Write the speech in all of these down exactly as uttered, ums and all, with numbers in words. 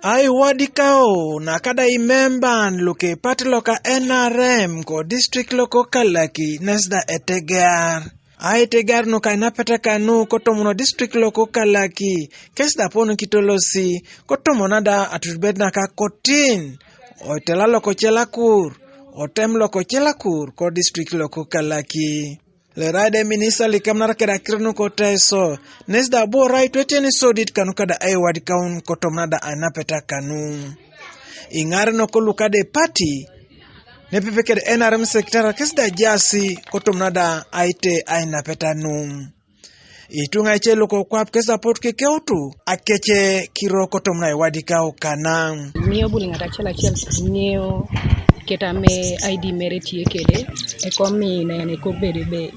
Ai wadikao na kada i memban luke pati loka N R M ko district loko Kalaki nesda etegar. Ai tegar nuka inapeta kanu kotomono district loko Kalaki, kesda pon kitolosi, kotomona da atutbet naka kotin, otela loko Chelakur, otem loko Chelakur ko district loko Kalaki. Lerai de minista likam nara keda kirinu ko Teso, nesda bo rai tweteni sodit kanu kada ai wadikaun kotomona da anapeta kanu. Ingare no ko luka de pati, ne pepe kede N R M sekretari kesda jasi kotomona da aite ai napeta nu. Itunga iche luko kwap kesda pot kekeutu, akeche kiro kotomona iwadikao kana. Miyo buli ng'ato achiel achiel ng'eyo keta me I D mere tiye kede, e komi nene kobede be.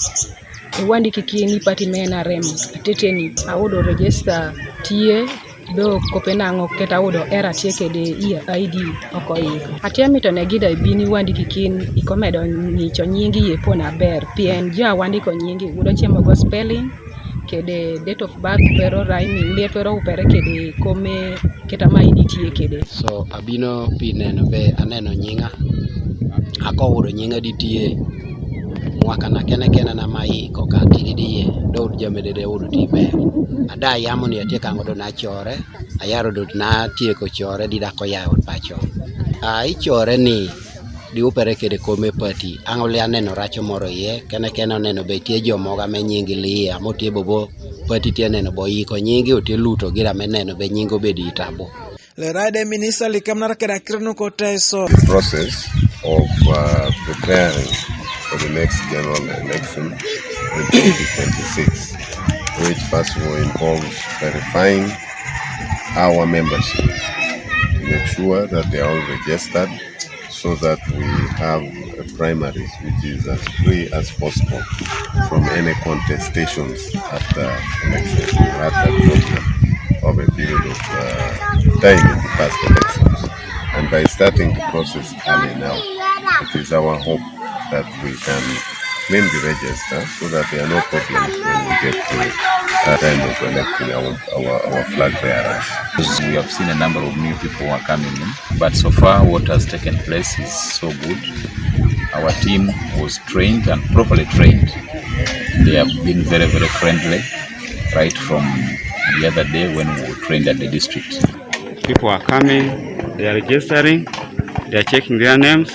E wandi kikini pati me N R M, ateteni, audo register tiye, do kope nang'o keta audo era tiye kede iya I D okoiko. Atia mito ne gida ibini wandi kikin ikomedo nyicho nyingi ye pon aber, pien ja wandi ko nyingi, wudo chiemo go spelling, kede date of birth, pero rhyming, liet pero upere kede kome keta ma I D tiye kede. So abino pi neno be aneno nyinga. Ako wudo nyinga di tiye. Mwaka na kene kene na ma iko ka tidi di ye. Do wudo jame dede wudo ti be. Ada yamo ni atie kango do na chore. Ayaro do na tie ko chore di da ko ya wud pacho. A i chore ni di upere kede kome pati. Ango le aneno racho moro ye. Kene kene oneno be tie jo moga me nyingi liye. Amo tie bobo pati tie neno bo iko nyingi otie luto gira me neno be nyingo be di itabo. Lerai de minista likam nara keda kirinu ko Teso. The process of uh, preparing for the next general election in twenty twenty-six, which first of all involves verifying our membership to make sure that they are all registered, so that we have a primaries which is as free as possible from any contestations after elections. We had that problem of a period of uh, time in the past elections. And by starting the process early now, it is our hope that we can clean the register so that there are no problems when we get to the time of electing our, our, our flag bearers. We have seen a number of new people who are coming in, but so far what has taken place is so good. Our team was trained and properly trained. They have been very, very friendly right from the other day when we were trained at the district. People are coming, they are registering, they are checking their names.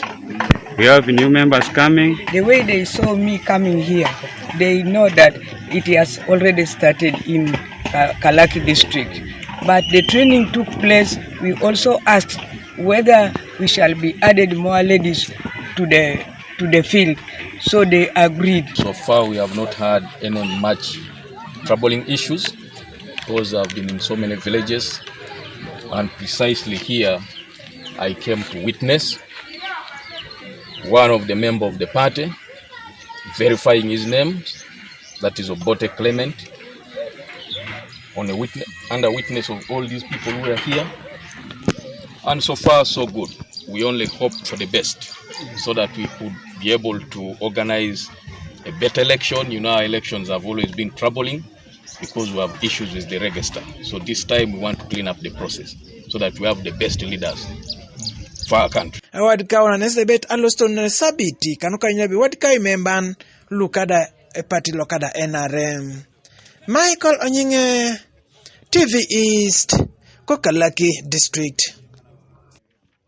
We have new members coming. The way they saw me coming here, they know that it has already started in uh, Kalaki district. But the training took place. We also asked whether we shall be added more ladies to the to the field. So they agreed. So far, we have not had any much troubling issues because I've been in so many villages, and precisely here, I came to witness one of the member of the party verifying his name, that is Obote Clement, on a witness, under witness of all these people who are here. And so far, so good. We only hope for the best so that we could be able to organize a better election. You know, our elections have always been troubling because we have issues with the register. So this time we want to clean up the process so that we have the best leaders for our country. Awad kawana nese bet aloston na sabiti kanuka nyabi wad kai memban lukada e pati lokada N R M. Michael Onyinge, T V East, Kokalaki District.